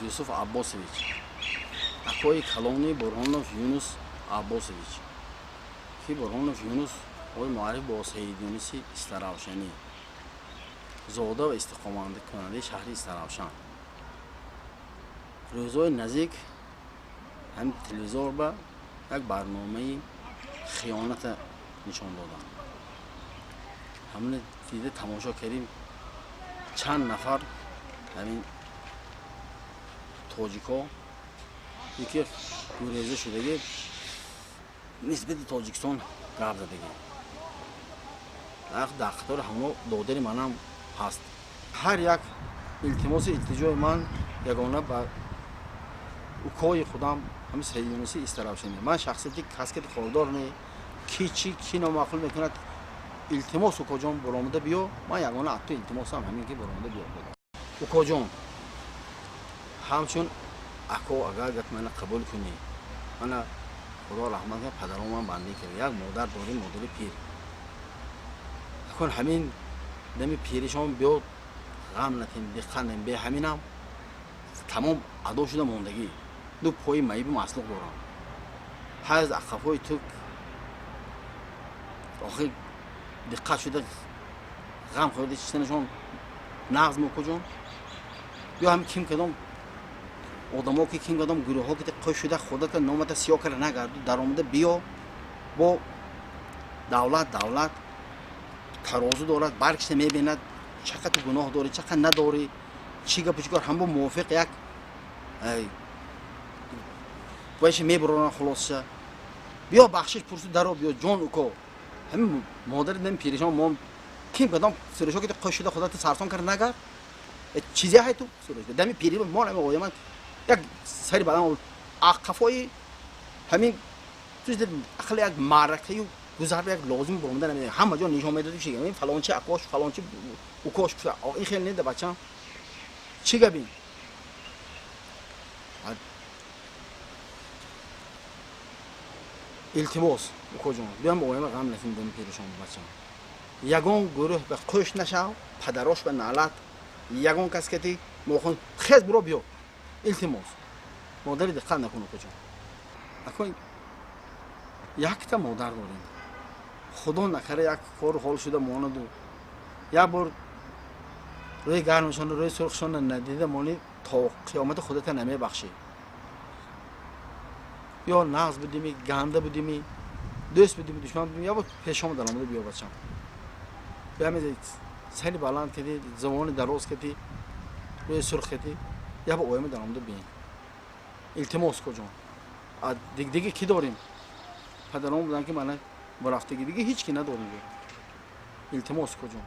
Юсуф Аббосович, акои калони Бурҳонов Юнус Аббосович, ки Бурҳонов Юнус ои муарриф бо Саид Юнуси Истаравшанӣ, зода ва истиқоматкунандаи шаҳри Истаравшан. Рӯзҳои наздик ҳамин телевизор ба як барномаи хиёната нишон доданд. Ҳамина дида тамошо кардем, чанд нафар ҳамин тоҷикҳо яке гуреза шудагӣ нисбати Тоҷикистон гап задагӣ. Дар қатори ҳамон додари манам ҳаст. Ҳар як илтимоси илтиҷои ман ягона ба укои худам ҳамин Саид Юнуси Истаравшанӣ. Ман шахсияти каскати кордор не, ки чӣ ки номаъқул мекунад, илтимос укоҷон баромада биё. Ман ягона аз ту илтимосам ҳамин ки баромада биё. Укоҷон, ҳамчун ако агар гап мана қабул кунӣ, мана Худо раҳмат кунад, падаромам бандӣ кард, як модар дорем, модари пир. Акун ҳамин дами пиришон биё, ғам натем, диққат нем, бе ҳаминам тамом адо шуда мондагӣ. Ду пои маиби маслуқ дорам. Ҳар аз ақафҳои ту охир диққат шуда ғам хӯрда чистанашон нағз мукуҷон. Ё ҳам ким кадом одамо ки ким кадом гурӯҳҳо ки қӯш шуда худата номата сиёҳ карда нагарду, даромада биё. Бо давлат тарозу дорад, баркишта мебинад чақа ту гуноҳ дорӣ, чақа надорӣ, чӣ гапу чӣ кор, ҳам бо мувофиқ як вайша мебуроранд хулосаша. Биё бахшиш пурсу даро биё, ҷон уко. Ҳамин модари дами пиришон мо ким кадом суришо ки қӯш шуда худата сарсон карда нагард, чизе ҳай ту дами пири мо ҳамин ояман як сари бадан аққафои ҳамин ақли як маъракаю гузар як лозим буромада намедонам, ҳама ҷо нишон медоди чи ин фалончи акош, фалончи укош, ин хел неда бачам. Чӣ гап ин? Илтимос укоҷон, биям ояма ғам натим дами пиришон бачам. Ягон гурӯҳ ба қӯш нашав, падарош ба наълат, ягон кас кати мохон хез буро биё. Илтимос, модари диққат накун укоҷон. Акун якта модар дорем, худо накара як кору ҳол шуда монаду як бор рӯи гармшон, рӯи сурхшон надида монӣ, то қиёмати худата намебахшӣ. Ё нағз будими, ганда будими, дӯст будими, душман будими, я бо пешом даромада биё бачам. Биҳаме сари баланд кардӣ, забони дароз кардӣ, рӯи сурх кардӣ, я бо ояма даромада биин. Илтимос куҷон, диге ки дорем? Падарон буданд ки мана борафтагӣ, диге ҳеҷ ки надорем. Илтимос куҷон.